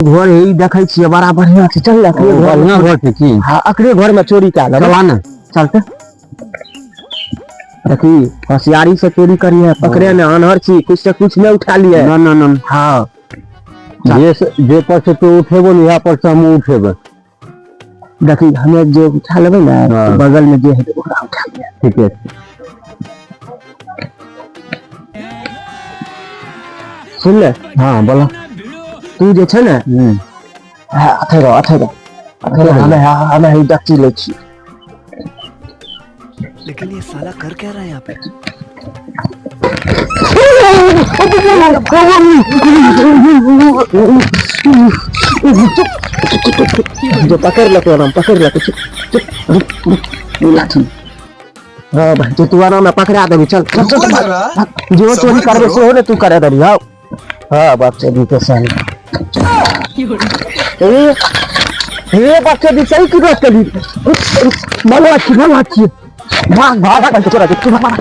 घर हे देखै छियै, बड़ा बढ़िया छै। चल अकरे घर। बढ़िया घर छै की? हाँ, अकरे घर में चोरी कए लेबै। चला ने। चलते। देखी, होशियारी से चोरी करी है, पकड़े ने। अनहर छी, कुछ से कुछ नहीं उठा लिए। ना ना ना। हाँ। जे जे पर से तू उठेबो ने, इएह पर से हमहूँ उठेबै। देखी, हमें जे उठा लेबै ने, हाँ। बगल में जे हेतै ओकरा उठा लिअ। ठीके। सुन ले। हाँ, बोला। तू जे छै ने, हाँ, अथे रह, अथे रह, अथे रह। हमे हमे ही डकची लै छी। लेकिन ये साला कर क्या रहा है यहाँ पे? जो पकड़ लेते, आराम पकड़ लेते। चुप चुप, रुक रुक, ई लाठी। हाँ भाई, जो तू आराम में पकड़ा देबी। चल चल चल। रुको भाग, जरा, भाग। जो चोरी सब्र करबे करो। सेहो ने तू करे देबी। हाँ हाँ, बच्चे दी के संग। ए हे, बच्चे दी सही की बात करी। भागो अच्छी, भागो अच्छी, भाग भाग भाग। चोरा, तू भाग भाग।